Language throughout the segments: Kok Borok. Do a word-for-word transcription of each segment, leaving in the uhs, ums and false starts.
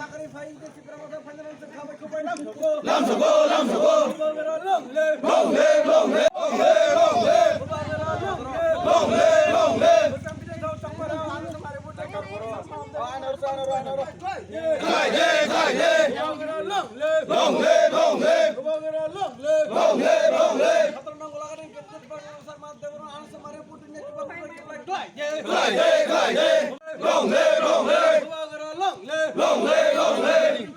Long live, long live. Long live, long live. Long live, long live. Long live, long live. Long live, long live.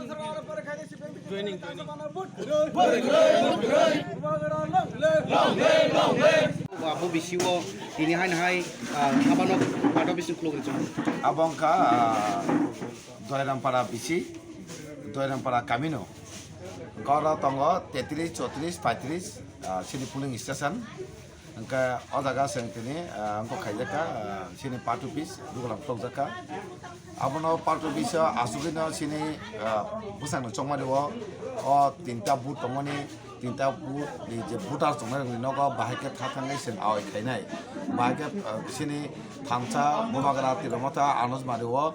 Joining, joining. Long live, long live. Abo bisio tini hai hai, ah, habano pato bising khuluk rijak. Abo wngkha, ah, Doirampara bisi, Doirampara kamino. Goro tongo tetris, chotris, paitris, ah, sini polling station. Hingke o jaga se tini, ah, wngkok khaijak kha, ah, sini party office, dugulam khulukjak kha. Abono party office o asugwino sini, ah, bwsakni chongmani o, o tinta booth tongmani, tinta booth ni je voter chongnai rokni nogo bahai khe tha thangwi chwng awai khainai. Bahai khe, ah, sini thansa Bubagra Tiromotha Anosmari o, ah,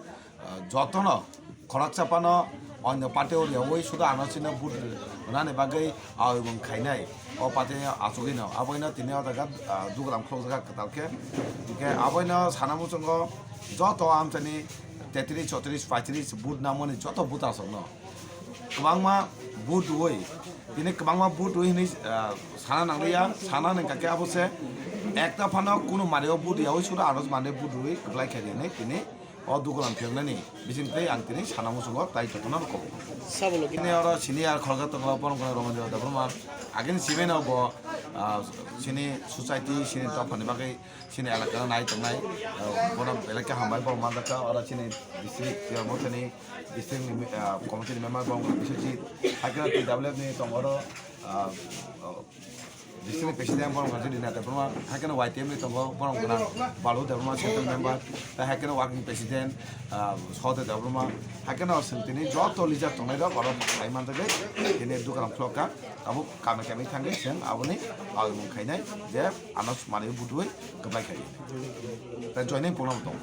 jotono khoroksa phano onyo party o riyaui sudu ano chini vote rwnani bagwi awimung khainai o party achugwino. Aboino tini o jaga, ah, dugulam khulukjak kwtal khe. Hingke aboino sana muchungo joto amchani tetris, chotris, paitris vote namoni joto voter rokno kwbangma vote rwui, tini kwbangma vote rwui hinui, ah, sana nangliya, sana nangkha khe abo se ekta phano kunu mario vote yaui sudu ano mande vote rwui kwplai khe rinai tini. O dukulam phiyoknani bising tei ang tini sana muchungo tai jotono rwkho. Sabo logi. Tini oro senior khoroksa tongo, borok wngkha Romanjo Debbarma. Agini simi no bo, ah, sini society, sini dophani bagwi, sini elaka no nai tongnai. Ah, bono belai khe hambai borok manjakha. Oro sini district, Tiromotha ni district ni, ah, committee ni member borok wngkha Biswajit. Hakhe T W F ni tongo oro, ah, District President borok wngkha Jyoti Nath Debbarma, haikhe no Y T M ni tongo borok wngkha Balu Debbarma, Central Member, tei haikhe no Working President, ah, Sohodev Debbarma, haikhe no chwng tini joto leader tongnai rok oro sai manjagwi tini dukulam khulok kha, abo kami kami thangwi chwng aboni bagwi mung khainai je ano manwi budui kwplai khai. Tei joining program tongo.